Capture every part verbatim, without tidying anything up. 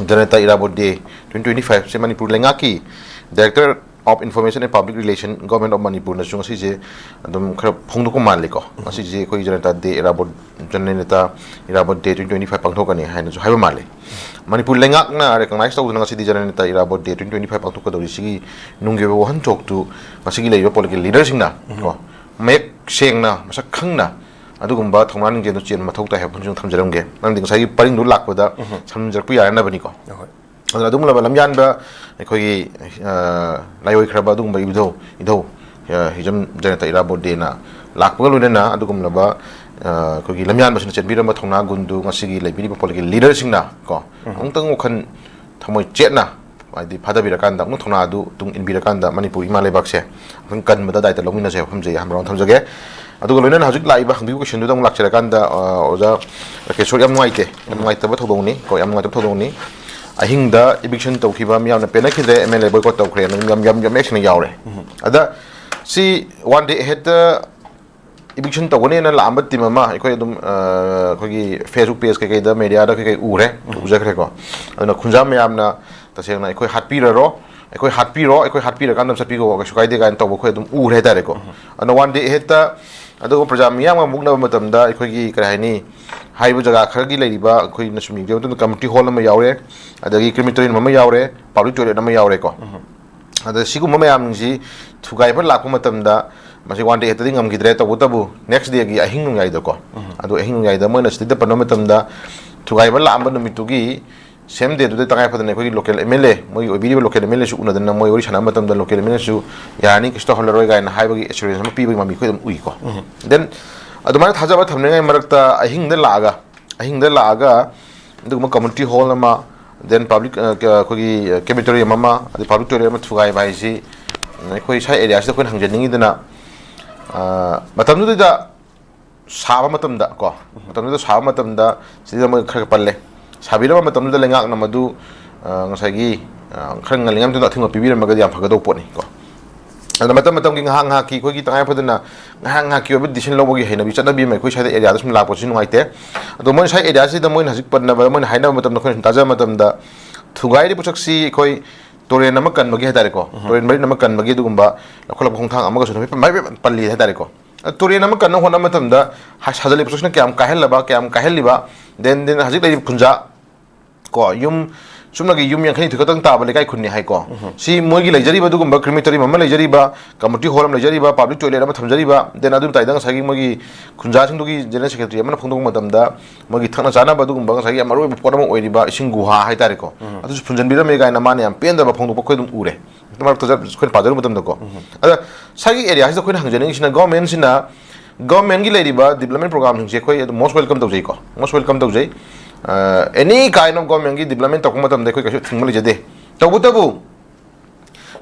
ꯖꯅꯇꯥ ꯏꯔꯥꯕꯣꯠ ꯗꯦ twenty twenty ꯐꯥꯏꯚꯁꯦ Manipur ꯂꯩꯉꯥꯛꯀꯤ Director of Information and Public Relation, Government of Manipurꯅꯁꯨ ꯉꯁꯤꯁꯦ ꯑꯗꯨꯝ ꯈꯔ ꯐꯣꯡꯗꯣꯛꯄ ꯃꯥꯜꯂꯤꯀꯣ꯫ ꯉꯁꯤꯁꯦ ꯑꯩꯈꯣꯏ ꯖꯅꯇꯥ ꯗꯦ ꯏꯔꯥꯕꯣꯠ, ꯖꯅꯅꯦꯇꯥ ꯏꯔꯥꯕꯣꯠ ꯗꯦ ꯇ꯭ꯋꯦꯟꯇꯤ ꯇ꯭ꯋꯦꯟꯇꯤ ꯐꯥꯏꯚ ꯄꯥꯡꯊꯣꯛꯀꯅꯤ ꯍꯥꯏꯅꯁꯨ ꯍꯥꯏꯕ ꯃꯥꯜꯂꯤ꯫ ꯃꯅꯤꯄꯨꯔ ꯂꯩꯉꯥꯛꯅ recognize ꯇꯧꯗꯨꯅ ꯉꯁꯤꯗꯤ ꯖꯅꯅꯦꯇꯥ ꯏꯔꯥꯕꯣꯠ ꯗꯦ ꯇ꯭ꯋꯦꯟꯇꯤ ꯇ꯭ꯋꯦꯟꯇꯤ ꯐꯥꯏꯚ ꯄꯥꯡꯊꯣꯛꯀꯗꯧꯔꯤꯁꯤꯒꯤ ꯅꯨꯡꯒꯤ ꯑꯣꯏꯕ ꯋꯥꯍꯟꯊꯣꯛꯇꯨ ꯉꯁꯤꯒꯤ ꯂꯩꯔꯤꯕ political leaderꯁꯤꯡꯅ ꯀꯣ, ꯃꯌꯦꯛ ꯁꯦꯡꯅ, ꯃꯁꯛ ꯈꯪꯅ ꯑꯗꯨꯒꯨꯝꯕ ꯊꯧꯅꯥ ꯂꯤꯡꯖꯦꯜꯗꯨ ꯆꯦꯟꯕ ꯃꯊꯧ ꯇꯥꯏ ꯍꯥꯏꯕ ꯋꯥꯐꯝꯁꯤ ꯊꯝꯖꯔꯝꯒꯦ꯫ ꯅꯪꯗꯤ ꯉꯁꯥꯏꯒꯤ ꯄꯔꯤꯡꯗꯨ ꯂꯥꯛꯄꯗ ꯁꯝꯖꯤꯟꯖꯔꯛꯄ ꯌꯥꯔꯅꯕꯅꯤꯀꯣ꯫ ꯍꯣꯏ꯫ ꯑꯗꯨꯅ ꯑꯗꯨꯒꯨꯝꯂꯕ ꯂꯝꯌꯥꯟꯕ ꯑꯩꯈꯣꯏꯒꯤ, ꯑ, ꯂꯥꯏꯑꯣꯏꯈ꯭ꯔꯕ ꯑꯗꯨꯒꯨꯝꯕ ꯏꯙꯧ, ꯏꯙꯧ, ꯑ, ꯍꯤꯖꯝ ꯖꯅꯇꯥ ꯏꯔꯥꯕꯣꯠ ꯗꯦꯅ ꯂꯥꯛꯄꯒ ꯂꯣꯏꯅꯅ ꯑꯗꯨꯒꯨꯝꯂꯕ, ꯑ, ꯑꯩꯈꯣꯏꯒꯤ ꯂꯝꯌꯥꯟꯕꯁꯤꯡꯅ ꯆꯦꯟꯕꯤꯔꯝꯕ ꯊꯧꯅꯥ ꯒꯨꯟꯗꯨ ꯉꯁꯤꯒꯤ ꯂꯩꯕꯤꯔꯤꯕ political leaderꯁꯤꯡꯅ ꯀꯣ, ꯑꯃꯨꯛꯇꯪ ꯋꯥꯈꯜ ꯊꯃꯣꯏ ꯆꯦꯠꯅ, ꯍꯥꯏꯗꯤ ꯐꯥꯗꯕꯤꯔꯀꯥꯟꯗ, ꯑꯃꯨꯛ ꯊꯧꯅꯥ ꯑꯗꯨ ꯇꯨꯡ ꯏꯟꯕꯤꯔꯀꯥꯟꯗ ꯃꯅꯤꯄꯨꯔꯒꯤ ꯏꯃꯥ ꯂꯩꯕꯥꯛꯁꯦ ꯑꯃꯨꯛꯇꯪ ꯀꯟꯕꯗ ꯗꯥꯏꯇ ꯂꯧꯃꯤꯟꯅꯁꯦ ꯍꯥꯏꯕ ꯋꯥꯐꯝꯁꯦ ꯍꯥꯏ ꯃꯔꯝ ꯊꯝꯖꯒꯦ꯫ ꯑꯗꯨꯒ ꯂꯣꯏꯅꯅ ꯍꯧꯖꯤꯛ ꯂꯥꯛꯏꯕ ꯍꯪꯕꯤꯕ questionꯗꯨꯗ ꯑꯃꯨꯛ ꯂꯥꯛꯆꯔꯀꯥꯟꯗ, ꯑ, ꯑꯣꯖꯥ ꯔꯥꯀꯦꯁꯣꯔ, ꯌꯥꯝ ꯅꯨꯡꯉꯥꯏꯇꯦ, ꯌꯥꯝ ꯅꯨꯡꯉꯥꯏꯇꯕ ꯊꯧꯗꯣꯛꯅꯤ ꯀꯣ, ꯌꯥꯝ ꯅꯨꯡꯉꯥꯏꯇꯕ ꯊꯧꯗꯣꯛꯅꯤ꯫ ꯑꯍꯤꯡꯗ eviction ꯇꯧꯈꯤꯕ ꯃꯤꯌꯥꯝꯅ ꯄꯦꯟꯅꯈꯤꯗ꯭ꯔꯦ, MLA boycott ꯇꯧꯈ꯭ꯔꯦꯅ ꯌꯥꯝ, ꯌꯥꯝ, ꯌꯥꯝ ꯃꯌꯦꯛ ꯁꯦꯡꯅ ꯌꯥꯎꯔꯦ꯫ ꯑꯗ ꯁꯤ one day aheadꯇ eviction ꯇꯧꯒꯅꯦꯅ ꯂꯥꯛꯑꯝꯕ team ꯑꯃ ꯑꯩꯈꯣꯏ ꯑꯗꯨꯝ, ꯑ, ꯑꯩꯈꯣꯏꯒꯤ Facebook page ꯀꯩꯀꯩꯗ, mediaꯗ ꯀꯩꯀꯩ ꯎꯔꯦ, ꯎꯖꯈ꯭ꯔꯦꯀꯣ꯫ ꯑꯗꯨꯅ ꯈꯨꯟꯖꯥ ꯃꯌꯥꯝꯅ ꯇꯁꯦꯡꯅ ꯑꯩꯈꯣꯏ ꯍꯥꯠꯄꯤꯔꯔꯣ, ꯑꯩꯈꯣꯏ ꯍꯥꯠꯄꯤꯔꯣ, ꯑꯩꯈꯣꯏ ꯍꯥꯠꯄꯤꯔꯀꯥꯟꯗ ꯑꯗꯨꯝ ꯆꯠꯄꯤꯈꯣ, ꯀꯩꯁꯨ ꯀꯥꯏꯗꯦ ꯀꯥꯏꯅ ꯇꯧꯕ ꯑꯩꯈꯣꯏ ꯑꯗꯨꯝ ꯎꯔꯦ ꯍꯥꯏꯇꯥꯔꯦꯀꯣ꯫ ꯑꯗꯨꯅ one day aheadꯇ ꯑꯗꯨꯒ ꯄ꯭ꯔꯖꯥ ꯃꯤꯌꯥꯝꯒ ꯃꯨꯛꯅꯕ ꯃꯇꯝꯗ ꯑꯩꯈꯣꯏꯒꯤ ꯀꯔꯤ ꯍꯥꯏꯅꯤ, ꯍꯥꯏꯔꯤꯕ ꯖꯒꯥ ꯈꯔꯒꯤ ꯂꯩꯔꯤꯕ ꯑꯩꯈꯣꯏꯅ ꯁꯨꯝ ꯌꯦꯡꯖꯕ ꯃꯇꯝꯗ community hall ꯑꯃ ꯌꯥꯎꯔꯦ, ꯑꯗꯒꯤ crematorium ꯑꯃ ꯌꯥꯎꯔꯦ, public toilet ꯑꯃ ꯌꯥꯎꯔꯦꯀꯣ꯫ ꯑꯗ ꯁꯤꯒꯨꯝꯕ ꯃꯌꯥꯝꯁꯤ ꯊꯨꯒꯥꯏꯕ ꯂꯥꯛꯄ ꯃꯇꯝꯗ ꯃꯁꯤ one day aheadꯇꯗꯤ ꯉꯝꯈꯤꯗ꯭ꯔꯦ, ꯇꯧꯕꯇꯕꯨ next dayꯒꯤ ꯑꯍꯤꯡ ꯅꯣꯡꯌꯥꯏꯗꯀꯣ꯫ ꯑꯗꯣ ꯑꯍꯤꯡ ꯅꯣꯡꯌꯥꯏꯗ ꯃꯣꯏꯅ ꯁꯤꯗ ꯄꯟꯕ ꯃꯇꯝꯗ ꯊꯨꯒꯥꯏꯕ ꯂꯥꯛꯑꯝꯕ ꯅꯨꯃꯤꯠꯇꯨꯒꯤ same dayꯗꯨꯗ ꯇꯉꯥꯏ ꯐꯗꯅ ꯑꯩꯈꯣꯏꯒꯤ local MLA, ꯃꯣꯏꯒꯤ ꯑꯣꯏꯕꯤꯔꯤꯕ local MLAꯁꯨ ꯎꯅꯗꯅ ꯃꯣꯏ ꯋꯥꯔꯤ ꯁꯥꯟꯅꯕ ꯃꯇꯝꯗ local MLAꯁꯨ ꯌꯥꯔꯅꯤ, ꯀꯩꯁꯨ ꯇꯧꯍꯜꯂꯔꯣꯏ ꯀꯥꯏꯅ ꯍꯥꯏꯕꯒꯤ assurance ꯑꯃ ꯄꯤꯕꯒꯤ ꯃꯃꯤ ꯑꯩꯈꯣꯏ ꯑꯗꯨꯝ ꯎꯏꯀꯣ꯫ Then ꯑꯗꯨꯃꯥꯏꯅ ꯊꯥꯖꯕ ꯊꯝꯅꯤꯡꯉꯥꯏ ꯃꯔꯛꯇ ꯑꯍꯤꯡꯗ ꯂꯥꯛꯑꯒ, ꯑꯍꯤꯡꯗ ꯂꯥꯛꯑꯒ ꯑꯗꯨꯒꯨꯝꯕ community hall ꯑꯃ, then public, ꯑ, ꯀ-, ꯑꯩꯈꯣꯏꯒꯤ crematorium ꯑꯃ, ꯑꯗꯩ public toilet ꯑꯃ ꯊꯨꯒꯥꯏꯕ ꯍꯥꯏꯁꯤ, ꯎꯝ, ꯑꯩꯈꯣꯏ ꯁ꯭ꯋꯥꯏ areaꯁꯤꯗ ꯑꯩꯈꯣꯏꯅ ꯍꯪꯖꯅꯤꯡꯉꯤꯗꯅ, ꯑ, ꯃꯇꯝꯗꯨꯗ ꯁꯥꯕ ꯃꯇꯝꯗ ꯀꯣ, ꯃꯇꯝꯗꯨꯗ ꯁꯥꯕ ꯃꯇꯝꯗ ꯁꯤꯗ ꯃꯣꯏ ꯈꯔ ꯄꯜꯂꯦ꯫ ꯁꯥꯕꯤꯔꯕ ꯃꯇꯝꯗꯨꯗ ꯂꯩꯉꯥꯛꯅ ꯃꯗꯨ, ꯑ, ꯉꯁꯥꯏꯒꯤ, ꯑ, ꯈꯔ ꯉꯜꯂꯤꯉꯩ ꯃꯇꯝꯗ ꯑꯊꯤꯡꯕ ꯄꯤꯕꯤꯔꯝꯃꯒꯗꯤ ꯌꯥꯝ ꯐꯒꯗꯧꯕ ꯄꯣꯠꯅꯤ ꯀꯣ꯫ ꯑꯗꯨꯅ ꯃꯇꯝ ꯃꯇꯝꯒꯤ ꯉꯥꯏꯍꯥꯛ ꯉꯥꯏꯍꯥꯛꯀꯤ ꯑꯩꯈꯣꯏꯒꯤ ꯇꯉꯥꯏ ꯐꯗꯅ ꯉꯥꯏꯍꯥꯛ ꯉꯥꯏꯍꯥꯛꯀꯤ ꯑꯣꯏꯕ decision ꯂꯧꯕꯒꯤ ꯍꯩꯅꯕꯤ ꯆꯠꯅꯕꯤ ꯑꯃ ꯑꯩꯈꯣꯏ ꯁ꯭ꯋꯥꯏꯗ areaꯗ ꯁꯨꯝ ꯂꯥꯛꯄꯁꯤ ꯅꯨꯡꯉꯥꯏꯇꯦ꯫ ꯑꯗꯣ ꯃꯣꯏꯅ ꯁ꯭ꯋꯥꯏ areaꯁꯤꯗ ꯃꯣꯏꯅ ꯍꯧꯖꯤꯛ ꯄꯟꯅꯕ, ꯃꯣꯏꯅ ꯍꯥꯏꯅꯕ ꯃꯇꯝꯗ ꯑꯩꯈꯣꯏꯅ ꯁꯨꯝ ꯇꯥꯖꯕ ꯃꯇꯝꯗ ꯊꯨꯒꯥꯏꯔꯤꯕ ꯄꯣꯠꯁꯛꯁꯤ ꯑꯩꯈꯣꯏ ꯇꯨꯔꯦꯟ ꯑꯃ ꯀꯟꯕꯒꯤ ꯍꯥꯏꯇꯥꯔꯦꯀꯣ, ꯇꯨꯔꯦꯟ ꯃꯔꯤꯜ ꯑꯃ ꯀꯟꯕꯒꯤ ꯑꯗꯨꯒꯨꯝꯕ ꯂꯧꯈꯠꯂꯛꯄ ꯈꯣꯡꯊꯥꯡ ꯑꯃꯒꯁꯨ ꯍꯥꯏꯐꯦꯠ ꯍꯥꯏꯐꯦꯠ ꯄꯜꯂꯤ ꯍꯥꯏꯇꯥꯔꯦꯀꯣ꯫ ꯑ, ꯇꯨꯔꯦꯟ ꯑꯃ ꯀꯟꯅ ꯍꯣꯠꯅꯕ ꯃꯇꯝꯗ ꯍ-, ꯁꯥꯖꯜꯂꯤꯕ ꯄꯣꯠꯁꯛꯁꯤꯅ ꯀꯌꯥꯝ ꯀꯥꯏꯍꯜꯂꯕ, ꯀꯌꯥꯝ ꯀꯥꯏꯍꯜꯂꯤꯕ, then, then ꯍꯧꯖꯤꯛ ꯂꯩꯔꯤꯕ ꯈꯨꯟꯖꯥ ꯀꯣ, ꯌꯨꯝ ꯆꯨꯝꯅꯒꯤ ꯌꯨꯝ ꯌꯥꯡꯈꯩ ꯅꯤꯐꯨ ꯈꯛꯇꯪ ꯇꯥꯕ ꯂꯩꯀꯥꯏ ꯈꯨꯟꯅꯤ ꯍꯥꯏꯀꯣ꯫ ꯁꯤ ꯃꯣꯏꯒꯤ ꯂꯩꯖꯔꯤꯕ ꯑꯗꯨꯒꯨꯝꯕ crematorium ꯑꯃ ꯂꯩꯖꯔꯤꯕ, community hall ꯑꯃ ꯂꯩꯖꯔꯤꯕ, public toilet ꯑꯃ ꯊꯝꯖꯔꯤꯕ, then ꯑꯗꯨ ꯃꯇꯥꯏꯗ ꯉꯁꯥꯏꯒꯤ ꯃꯣꯏꯒꯤ ꯈꯨꯟꯖꯥꯁꯤꯡꯗꯨꯒꯤ general secretary ꯑꯃꯅ ꯐꯣꯡꯗꯣꯛꯄ ꯃꯇꯝꯗ ꯃꯣꯏꯒꯤ ꯊꯛꯅ ꯆꯥꯅꯕ ꯑꯗꯨꯒꯨꯝꯕ ꯉꯁꯥꯏꯒꯤ ꯌꯥꯝ ꯃꯔꯨꯑꯣꯏꯕ ꯄꯣꯠ ꯑꯃ ꯑꯣꯏꯔꯤꯕ ꯏꯁꯤꯡ ꯒꯨꯍꯥ ꯍꯥꯏꯇꯥꯔꯦꯀꯣ, ꯑꯗꯨꯁꯨ ꯐꯨꯟꯖꯟꯕꯤꯔꯝꯃꯦ ꯀꯥꯏꯅ ꯃꯥꯅ ꯌꯥꯝ ꯄꯦꯟꯗꯕ ꯐꯣꯡꯗꯣꯛꯄ ꯑꯩꯈꯣꯏ ꯑꯗꯨꯝ ꯎꯔꯦ꯫ ꯃꯔꯛꯇ ꯆꯠ-, ꯑꯩꯈꯣꯏꯅ ꯄꯥꯖꯔꯨꯕ ꯃꯇꯝꯗꯀꯣ꯫ ꯑꯗ ꯁ꯭ꯋꯥꯏꯒꯤ areaꯁꯤꯗ ꯑꯩꯈꯣꯏꯅ ꯍꯪꯖꯅꯤꯡꯉꯤꯁꯤꯅ, governmentꯁꯤꯅ, governmentꯀꯤ ꯂꯩꯔꯤꯕ development programꯁꯤꯡꯁꯦ ꯑꯩꯈꯣꯏ ꯑꯗꯨꯝ most welcome ꯇꯧꯖꯩꯀꯣ, most welcome ꯇꯧꯖꯩ꯫ ꯑ, any kind of governmentꯀꯤ development ꯇꯧꯔꯛꯄ ꯃꯇꯝꯗ ꯑꯩꯈꯣꯏ ꯀꯩꯁꯨ ꯊꯤꯡꯕ ꯂꯩꯖꯗꯦ꯫ ꯇꯧꯕꯇꯕꯨ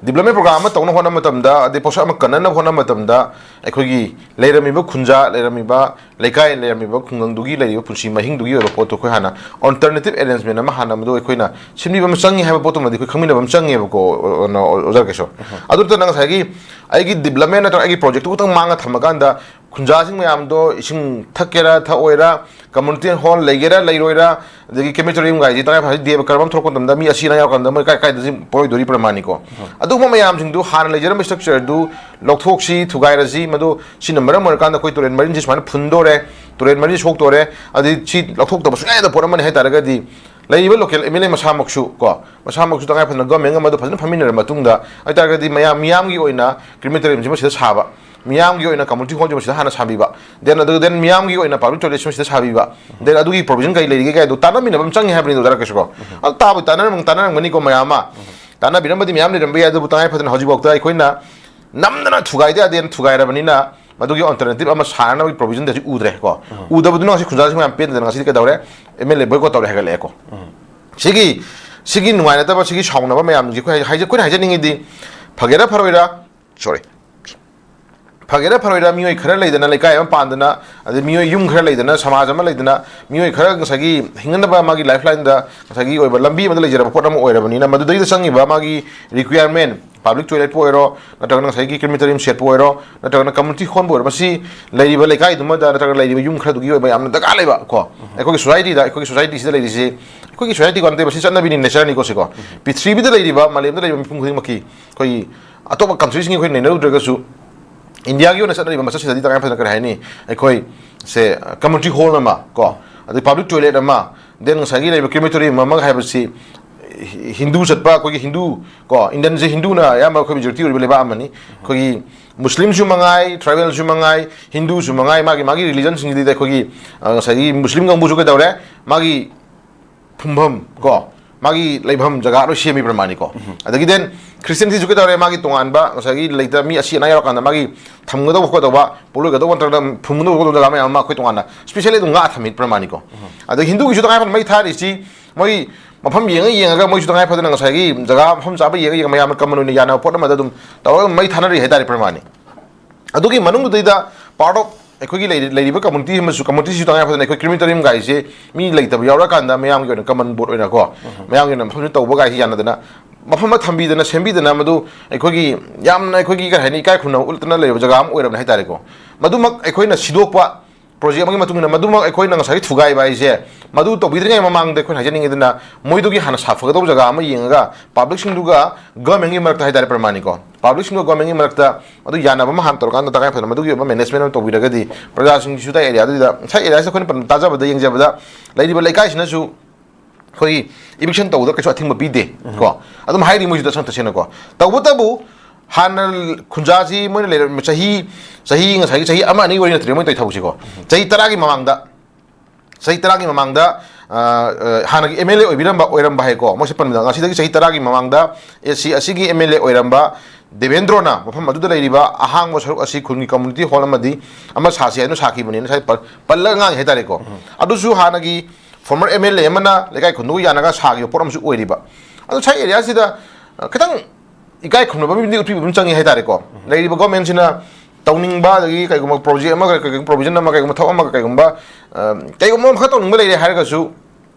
development program ꯑꯃ ꯇꯧꯅꯕ ꯍꯣꯠꯅꯕ ꯃꯇꯝꯗ, ꯑꯗꯩ ꯄꯣꯠꯁꯛ ꯑꯃ ꯀꯟꯅꯅꯕ ꯍꯣꯠꯅꯕ ꯃꯇꯝꯗ, ꯑꯩꯈꯣꯏꯒꯤ ꯂꯩꯔꯝꯃꯤꯕ ꯈꯨꯟꯖꯥ, ꯂꯩꯔꯝꯃꯤꯕ ꯂꯩꯀꯥꯏ, ꯂꯩꯔꯝꯃꯤꯕ ꯈꯨꯡꯒꯪꯗꯨꯒꯤ ꯂꯩꯔꯤꯕ ꯄꯨꯟꯁꯤ ꯃꯍꯤꯡꯗꯨꯒꯤ ꯑꯣꯏꯕ ꯄꯣꯠꯇꯣ ꯑꯩꯈꯣꯏ ꯍꯥꯟꯅ alternative arrangement ꯑꯃ ꯍꯥꯟꯅ ꯃꯗꯨ ꯑꯩꯈꯣꯏꯅ ꯁꯤꯟꯕꯤꯕ ꯑꯃ ꯆꯪꯉꯤ ꯍꯥꯏꯕ ꯄꯣꯠꯇꯨꯃꯗꯤ ꯑꯩꯈꯣꯏ ꯈꯪꯃꯤꯟꯅꯕ ꯑꯃ ꯆꯪꯉꯦꯕꯀꯣ, ꯑꯣ-, ꯑꯣ-, ꯑꯣꯖꯥ ꯀꯩꯁꯨ꯫ ꯑꯗꯨ ꯅꯠꯇꯅ ꯉꯁꯥꯏꯒꯤ ꯑꯩꯒꯤ development ꯅꯠꯇ꯭ꯔꯒ ꯑꯩꯒꯤ projectꯇꯨ ꯈꯛꯇꯪ ꯃꯥꯡꯉ ꯊꯝꯃꯀꯥꯟꯗ ꯈꯨꯟꯖꯥꯁꯤꯡ ꯃꯌꯥꯝꯗꯣ ꯏꯁꯤꯡ ꯊꯛꯀꯦꯔꯥ ꯊꯛꯑꯣꯏꯔꯥ, community hall ꯂꯩꯒꯦꯔꯥ ꯂꯩꯔꯣꯏꯔꯥ, ꯑꯗꯒꯤ crematorium ꯒꯥꯏꯁꯤ ꯇꯉꯥꯏ ꯐꯗꯦ ꯗꯦꯕ ꯀꯔꯝ ꯑꯃ ꯊꯣꯛꯂꯛꯄ ꯃꯇꯝꯗ ꯃꯤ ꯑꯁꯤ ꯑꯅꯥ ꯌꯥꯎꯔꯀꯥꯟꯗ ꯃꯣꯏ ꯀꯥꯏ ꯀꯥꯏꯗ ꯄꯣꯔꯣꯏꯗꯣꯔꯤ ꯄ꯭ꯔꯃꯥꯅꯤꯀꯣ꯫ ꯑꯗꯨꯒꯨꯝꯕ ꯃꯌꯥꯝꯁꯤꯡꯗꯨ ꯍꯥꯟꯅ ꯂꯩꯖꯔꯝꯕ structureꯗꯨ ꯂꯧꯊꯣꯛꯁꯤ, ꯊꯨꯒꯥꯏꯔꯁꯤ, ꯃꯗꯨ ꯁꯤꯅ ꯃꯔꯝ ꯑꯣꯏꯔꯀꯥꯟꯗ ꯑꯩꯈꯣꯏ ꯇꯨꯔꯦꯟ ꯃꯔꯤꯟꯁꯤ ꯁꯨꯃꯥꯏꯅ ꯐꯨꯟꯗꯣꯔꯦ, ꯇꯨꯔꯦꯟ ꯃꯔꯤꯟ ꯁꯣꯛꯇꯣꯔꯦ, ꯑꯗꯩ ꯁꯤ ꯂꯧꯊꯣꯛꯇꯕ ꯁꯨꯡꯌꯥ ꯌꯥꯗꯕ ꯄꯣꯠ ꯑꯃꯅꯤ ꯍꯥꯏꯇꯥꯔꯒꯗꯤ ꯂꯩꯔꯤꯕ local MLA ꯃꯁꯥꯃꯛꯁꯨ ꯀꯣ, ꯃꯁꯥꯃꯛꯁꯨ ꯇꯉꯥꯏ ꯐꯗꯅ government ꯑꯃꯗ ꯐꯖꯅ ꯐꯝꯃꯤꯟꯅꯔꯕ ꯃꯇꯨꯡꯗ ꯍꯥꯏꯇꯥꯔꯒꯗꯤ ꯃꯌꯥꯝ ꯃꯤꯌꯥꯝꯒꯤ ꯑꯣꯏꯅ crematoriumꯁꯤꯃ ꯁꯤꯗ ꯁꯥꯕ, ꯃꯤꯌꯥꯝꯒꯤ ꯑꯣꯏꯅ community hallꯁꯤꯃ ꯁꯤꯗ ꯍꯥꯟꯅ ꯁꯥꯕꯤꯕ, then ꯑꯗꯨꯒ then ꯃꯤꯌꯥꯝꯒꯤ ꯑꯣꯏꯅ public toiletꯁꯤꯃ ꯁꯤꯗ ꯁꯥꯕꯤꯕ, then ꯑꯗꯨꯒꯤ provision ꯀꯩ ꯂꯩꯔꯤꯒꯦ ꯀꯥꯏꯗꯣ ꯇꯥꯟꯅꯃꯤꯟꯅꯕ ꯑꯃ ꯆꯪꯉꯦ ꯍꯥꯏꯕꯅꯤꯗꯣ ꯗꯔꯀꯥꯔ ꯀꯩꯁꯨꯀꯣ꯫ ꯑꯗꯨ ꯇꯥꯕꯨ ꯇꯥꯟꯅꯔꯝ-, ꯇꯥꯟꯅꯔꯝꯒꯅꯤꯀꯣ ꯃꯌꯥꯝ ꯑꯃ꯫ ꯇꯥꯟꯅꯕꯤꯔꯝꯕꯗꯤ ꯃꯌꯥꯝ ꯂꯩꯔꯝꯕ ꯌꯥꯏ, ꯑꯗꯨꯕꯨ ꯇꯉꯥꯏ ꯐꯗꯅ ꯍꯧꯖꯤꯛꯐꯥꯎꯗ ꯑꯩꯈꯣꯏꯅ ꯅꯝꯗꯅ ꯊꯨꯒꯥꯏꯗ ꯌꯥꯗꯦꯅ ꯊꯨꯒꯥꯏꯔꯕꯅꯤꯅ ꯃꯗꯨꯒꯤ alternative ꯑꯃ ꯁꯥꯅꯅꯕꯒꯤ provisionꯗꯤ ꯍꯧꯖꯤꯛ ꯎꯗ꯭ꯔꯦ ꯀꯣ꯫ ꯎꯗꯕꯗꯨꯅ ꯉꯁꯤ ꯈꯨꯟꯖꯥꯁꯤꯡ ꯃꯌꯥꯝ ꯄꯦꯟꯗꯗꯅ ꯉꯁꯤꯗꯤ ꯀꯩꯗꯧꯔꯦ? MLA boycott ꯇꯧꯔꯦ ꯍꯥꯏꯒꯠꯂꯛꯑꯦ ꯀꯣ꯫ ꯁꯤꯒꯤ, ꯁꯤꯒꯤ ꯅꯨꯡꯉꯥꯏꯅꯗꯕ, ꯁꯤꯒꯤ ꯁꯥꯎꯅꯕ ꯃꯌꯥꯝꯁꯤ ꯑꯩꯈꯣꯏ ꯍꯥꯏꯖ-, ꯑꯩꯈꯣꯏꯅ ꯍꯥꯏꯖꯅꯤꯡꯉꯤꯗꯤ ꯐꯒꯦꯔꯥ ꯐꯔꯣꯏꯔꯥ, sorry, ꯐꯒꯦꯔꯥ ꯐꯔꯣꯏꯔꯥ, ꯃꯤꯑꯣꯏ ꯈꯔ ꯂꯩꯗꯅ, ꯂꯩꯀꯥꯏ ꯑꯃ ꯄꯥꯟꯗꯅ, ꯑꯗꯩ ꯃꯤꯑꯣꯏ ꯌꯨꯝ ꯈꯔ ꯂꯩꯗꯅ, ꯁꯃꯥꯖ ꯑꯃ ꯂꯩꯗꯅ, ꯃꯤꯑꯣꯏ ꯈꯔ ꯉꯁꯥꯏꯒꯤ ꯍꯤꯡꯅꯅꯕ ꯃꯥꯒꯤ lifeline ꯗ ꯉꯁꯥꯏꯒꯤ ꯑꯣꯏꯕ ꯂꯝꯕꯤ ꯑꯃꯗ ꯂꯩꯖꯔꯕ ꯄꯣꯠ ꯑꯃ ꯑꯣꯏꯔꯕꯅꯤꯅ, ꯃꯗꯨꯗꯩꯗ ꯆꯪꯉꯤꯕ ꯃꯥꯒꯤ requirement, public toilet ꯄꯨ ꯑꯣꯏꯔꯣ, ꯅꯠꯇ꯭ꯔꯒꯅ ꯉꯁꯥꯏꯒꯤ crematorium shed ꯄꯨ ꯑꯣꯏꯔꯣ, ꯅꯠꯇ꯭ꯔꯒꯅ community hall ꯄꯨ ꯑꯣꯏꯔꯣ, ꯃꯁꯤ ꯂꯩꯔꯤꯕ ꯂꯩꯀꯥꯏꯗꯨꯃꯗ ꯅꯠꯇ꯭ꯔꯒ ꯂꯩꯔꯤꯕ ꯌꯨꯝ ꯈꯔꯗꯨꯒꯤ ꯑꯣꯏꯕ ꯌꯥꯝꯅ ꯗꯔꯀꯥꯔ ꯂꯩꯕ ꯀꯣ꯫ ꯑꯩꯈꯣꯏꯒꯤ society ꯗ, ꯑꯩꯈꯣꯏꯒꯤ society ꯁꯤꯗ ꯂꯩꯔꯤꯁꯤ, ꯑꯩꯈꯣꯏꯒꯤ society ꯀꯣ ꯅꯠꯇꯦ, ꯃꯁꯤ ꯆꯠꯅꯕꯤꯅꯤ, nature ꯅꯤꯀꯣ ꯁꯤꯀꯣ꯫ ꯄ꯭ꯔꯤꯊꯤꯕꯤꯗ ꯂꯩꯔꯤꯕ, ꯃꯥꯂꯦꯝꯗ ꯂꯩꯔꯤꯕ ꯃꯤꯄꯨꯝ ꯈꯨꯗꯤꯡꯃꯛꯀꯤ, ꯑꯩꯈꯣꯏꯒꯤ ꯑꯇꯣꯞꯄ country ꯁꯤꯡꯒ ꯑꯩꯈꯣꯏ ꯅꯩꯅꯔꯨꯗ꯭ꯔꯒꯁꯨ, ꯏꯟꯗꯤꯌꯥꯒꯤ ꯑꯣꯏꯅ ꯆꯠꯅꯔꯤꯕ ꯃꯆꯠꯁꯤꯗꯗꯤ ꯇꯉꯥꯏ ꯐꯗꯅ ꯀꯔꯤ ꯍꯥꯏꯅꯤ, ꯑꯩꯈꯣꯏ ꯁꯦ, community hall ꯑꯃ ꯀꯣ, ꯑꯗꯩ public toilet ꯑꯃ, then ꯉꯁꯥꯏꯒꯤ ꯂꯩꯔꯤꯕ crematorium ꯑꯃ ꯍꯥꯏꯕꯁꯤ ꯍꯤꯟꯗꯨ ꯆꯠꯄ, ꯑꯩꯈꯣꯏꯒꯤ ꯍꯤꯟꯗꯨ ꯀꯣ, Indian ꯁꯦ ꯍꯤꯟꯗꯨꯅ ꯑꯌꯥꯝꯕ ꯑꯩꯈꯣꯏ majority ꯑꯣꯏꯔꯤꯕ ꯂꯩꯕꯥꯛ ꯑꯃꯅꯤ꯫ ꯑꯩꯈꯣꯏꯒꯤ ꯃꯨꯁꯂꯤꯝꯁꯨ ꯃꯉꯥꯏ, tribal ꯁꯨ ꯃꯉꯥꯏ, ꯍꯤꯟꯗꯨꯁꯨ ꯃꯉꯥꯏ, ꯃꯥꯒꯤ, ꯃꯥꯒꯤ religion ꯁꯤꯡꯁꯤꯗꯤ ꯑꯩꯈꯣꯏꯒꯤ, ꯑ, ꯉꯁꯥꯏꯒꯤ ꯃꯨꯁꯂꯤꯝ ꯀꯥꯡꯕꯨꯁꯨ ꯀꯩꯗꯧꯔꯦ, ꯃꯥꯒꯤ ꯐꯨꯝꯐꯝ ꯀꯣ, ꯃꯥꯒꯤ ꯂꯩꯐꯝ ꯖꯒꯥ ꯂꯣꯏ ꯁꯦꯝꯃꯤ ꯄ꯭ꯔꯃꯥꯅꯤꯀꯣ꯫ ꯑꯗꯒꯤ then Christian ꯁꯤꯁꯨ ꯀꯩꯗꯧꯔꯦ, ꯃꯥꯒꯤ ꯇꯣꯉꯥꯟꯕ ꯉꯁꯥꯏꯒꯤ ꯂꯩꯇ ꯃꯤ ꯑꯁꯤ ꯑꯅꯥ ꯌꯥꯎꯔꯀꯥꯟꯗ ꯃꯥꯒꯤ ꯊꯝꯒꯗꯧꯕ ꯈꯣꯠꯀꯗꯧꯕ, ꯄꯣꯠꯂꯣꯏꯒꯗꯧꯕ ꯅꯠꯇ꯭ꯔꯒꯅ ꯐꯨꯝꯒꯗꯧꯕ ꯈꯣꯠꯀꯗꯧꯕ ꯖꯒꯥ ꯃꯌꯥꯝ ꯑꯃ ꯑꯩꯈꯣꯏ ꯇꯣꯉꯥꯟꯅ specially ꯑꯗꯨꯝ ꯉꯥꯛꯑ ꯊꯝꯃꯤ ꯄ꯭ꯔꯃꯥꯅꯤꯀꯣ꯫ ꯑꯗꯣ ꯍꯤꯟꯗꯨꯒꯤꯁꯨ ꯇꯉꯥꯏ ꯐꯗꯅ ꯃꯩ ꯊꯥꯔꯤꯁꯤ ꯃꯣꯏ ꯃꯐꯝ ꯌꯦꯡꯉ ꯌꯦꯡꯉꯒ ꯃꯣꯏꯁꯨ ꯇꯉꯥꯏ ꯐꯗꯅ ꯉꯁꯥꯏꯒꯤ ꯖꯒꯥ ꯃꯐꯝ ꯆꯥꯕ ꯌꯦꯡꯉ ꯌꯦꯡꯉ ꯃꯌꯥꯝꯅ common ꯑꯣꯏꯅ ꯌꯥꯅꯕ ꯄꯣꯠ ꯑꯃꯗ ꯑꯗꯨꯝ ꯇꯧꯔꯒ ꯑꯗꯨꯝ ꯃꯩ ꯊꯥꯅꯔꯤ ꯍꯥꯏꯇꯥꯔꯦ ꯄ꯭ꯔꯃꯥꯅꯤ꯫ ꯑꯗꯨꯒꯤ ꯃꯅꯨꯡꯗꯨꯗꯩꯗ part of ꯑꯩꯈꯣꯏꯒꯤ ꯂꯩꯔꯤ-, ꯂꯩꯔꯤꯕ community ꯑꯃꯁꯨ, community ꯁꯤꯁꯨ ꯇꯉꯥꯏ ꯐꯗꯅ ꯑꯩꯈꯣꯏ crematorium ꯒꯥꯏꯁꯦ ꯃꯤ ꯂꯩꯇꯕ ꯌꯥꯎꯔꯀꯥꯟꯗ ꯃꯌꯥꯝꯒꯤ ꯑꯣꯏꯅ common board ꯑꯣꯏꯅꯀꯣ, ꯃꯌꯥꯝꯒꯤ ꯑꯣꯏꯅ ꯃꯐꯝꯁꯤ ꯇꯧꯕ ꯒꯥꯏꯁꯤ ꯌꯥꯅꯗꯅ ꯃꯐꯝ ꯑꯃ ꯊꯝꯕꯤꯗꯅ ꯁꯦꯝꯕꯤꯗꯅ ꯃꯗꯨ ꯑꯩꯈꯣꯏꯒꯤ ꯌꯥꯝꯅ ꯑꯩꯈꯣꯏꯒꯤ ꯀꯩ ꯍꯥꯏꯅꯤ, ꯏꯀꯥꯏ ꯈꯨꯝꯅꯕ ꯎꯠꯇꯅ ꯂꯩꯔꯕ ꯖꯒꯥ ꯑꯃ ꯑꯣꯏꯔꯕꯅꯦ ꯍꯥꯏꯇꯥꯔꯦꯀꯣ꯫ ꯃꯗꯨꯃꯛ ꯑꯩꯈꯣꯏꯅ ꯁꯤꯗꯣꯛꯄ project ꯑꯃꯒꯤ ꯃꯇꯨꯡ ꯏꯟꯅ ꯃꯗꯨꯃꯛ ꯑꯩꯈꯣꯏꯅ ꯉꯁꯥꯏꯒꯤ ꯊꯨꯒꯥꯏꯕ ꯍꯥꯏꯁꯦ, ꯃꯗꯨ ꯇꯧꯕꯤꯗ꯭ꯔꯤꯉꯩ ꯃꯃꯥꯡꯗ ꯑꯩꯈꯣꯏꯅ ꯍꯥꯏꯖꯅꯤꯡꯉꯤꯗꯅ, ꯃꯣꯏꯗꯨꯒꯤ ꯍꯥꯟꯅ ꯁꯥꯐꯒꯗꯧꯕ ꯖꯒꯥ ꯑꯃ ꯌꯦꯡꯉꯒ public ꯁꯤꯡꯗꯨꯒ government ꯀꯤ ꯃꯔꯛꯇ ꯍꯥꯏꯇꯥꯔꯦ ꯄ꯭ꯔꯃꯥꯅꯤꯀꯣ, public ꯁꯤꯡꯗꯨꯒ government ꯀꯤ ꯃꯔꯛꯇ ꯃꯗꯨ ꯌꯥꯅꯕ ꯑꯃ ꯍꯥꯟꯅ ꯇꯧꯔꯀꯥꯟꯗ ꯇꯉꯥꯏ ꯐꯗꯅ ꯃꯗꯨꯒꯤ ꯑꯣꯏꯕ management ꯑꯃ ꯇꯧꯕꯤꯔꯒꯗꯤ ꯄ꯭ꯔꯖꯥꯁꯤꯡꯁꯤꯁꯨ ꯇꯥꯏ area ꯗꯨꯗ ꯉꯁꯥꯏ area ꯁꯤꯗ ꯑꯩꯈꯣꯏꯅ ꯄꯟ-, ꯇꯥꯖꯕꯗ ꯌꯦꯡꯖꯕꯗ ꯂꯩꯔꯤꯕ ꯂꯩꯀꯥꯏꯁꯤꯅꯁꯨ ꯑꯩꯈꯣꯏꯒꯤ eviction ꯇꯧꯕꯗ ꯀꯩꯁꯨ ꯑꯊꯤꯡꯕ ꯄꯤꯗꯦ ꯀꯣ꯫ ꯑꯗꯨꯝ ꯍꯥꯏꯔꯤ ꯃꯣꯏꯁꯨ ꯇꯁꯦꯡ ꯇꯁꯦꯡꯅꯀꯣ꯫ ꯇꯧꯕꯇꯕꯨ ꯍꯥꯟꯅ ꯈꯨꯟꯖꯥꯁꯤ ꯃꯣꯏꯅ ꯂꯩꯔꯝꯃꯤ ꯆꯍꯤ, ꯆꯍꯤ ꯉꯁꯥꯏꯒꯤ ꯆꯍꯤ ꯑꯃ ꯑꯅꯤ ꯋꯥꯔꯤ ꯅꯠꯇ꯭ꯔꯦ ꯃꯣꯏꯅ ꯇꯧꯔꯤ ꯊꯕꯛꯁꯤꯀꯣ꯫ ꯆꯍꯤ ꯇꯔꯥꯒꯤ ꯃꯃꯥꯡꯗ, ꯆꯍꯤ ꯇꯔꯥꯒꯤ ꯃꯃꯥꯡꯗ, ꯑ, ꯑ, ꯍꯥꯟꯅꯒꯤ MLA ꯑꯣꯏꯕꯤꯔꯝꯕ, ꯑꯣꯏꯔꯝꯕ ꯍꯥꯏꯀꯣ, ꯃꯣꯏꯁꯦ ꯄꯟꯕꯗ ꯉꯁꯤꯗꯒꯤ ꯆꯍꯤ ꯇꯔꯥꯒꯤ ꯃꯃꯥꯡꯗ AC ꯑꯁꯤꯒꯤ MLA ꯑꯣꯏꯔꯝꯕ ꯗꯦꯕꯦꯟꯗ꯭ꯔꯣꯅ ꯃꯐꯝ ꯑꯗꯨꯗ ꯂꯩꯔꯤꯕ ꯑꯍꯥꯡꯕ ꯁꯔꯨꯛ ꯑꯁꯤ ꯈꯨꯟꯒꯤ community hall ꯑꯃꯗꯤ ꯑꯃ ꯁꯥꯁꯤ ꯍꯥꯏꯅ ꯁꯥꯈꯤꯕꯅꯦꯅ ꯉꯁꯥꯏ ꯄꯜ-, ꯄꯜꯂꯒ ꯉꯥꯡꯉꯤ ꯍꯥꯏꯇꯥꯔꯦꯀꯣ꯫ ꯑꯗꯨꯁꯨ ꯍꯥꯟꯅꯒꯤ former MLA ꯑꯃꯅ ꯂꯩꯀꯥꯏ ꯈꯨꯟꯗꯣꯛ ꯌꯥꯅꯒ ꯁꯥꯈꯤꯕ ꯄꯣꯠ ꯑꯃꯁꯨ ꯑꯣꯏꯔꯤꯕ꯫ ꯑꯗꯨ ꯁꯥꯏ area ꯁꯤꯗ, ꯑ, ꯈꯤꯇꯪ ꯏꯀꯥꯏ ꯈꯨꯝꯅꯕ ꯑꯃꯗꯤ ꯎꯠꯄꯤꯕ ꯑꯗꯨꯝ ꯆꯪꯉꯤ ꯍꯥꯏꯇꯥꯔꯦꯀꯣ꯫ ꯂꯩꯔꯤꯕ government ꯁꯤꯅ ꯇꯧꯅꯤꯡꯕ, ꯑꯗꯒꯤ ꯀꯩꯒꯨꯝꯕ ꯄ꯭ꯔꯣꯖꯦꯛ ꯑꯃꯒ, ꯀꯩꯒꯨꯝꯕ ꯄ꯭ꯔꯣꯕꯤꯖꯟ ꯑꯃ, ꯀꯩꯒꯨꯝꯕ ꯊꯕꯛ ꯑꯃꯒ, ꯀꯩꯒꯨꯝꯕ ꯑ, ꯀꯩꯒꯨꯝꯕ ꯑꯃꯈꯛ ꯇꯧꯅꯤꯡꯕ ꯂꯩꯔꯦ ꯍꯥꯏꯔꯒꯁꯨ,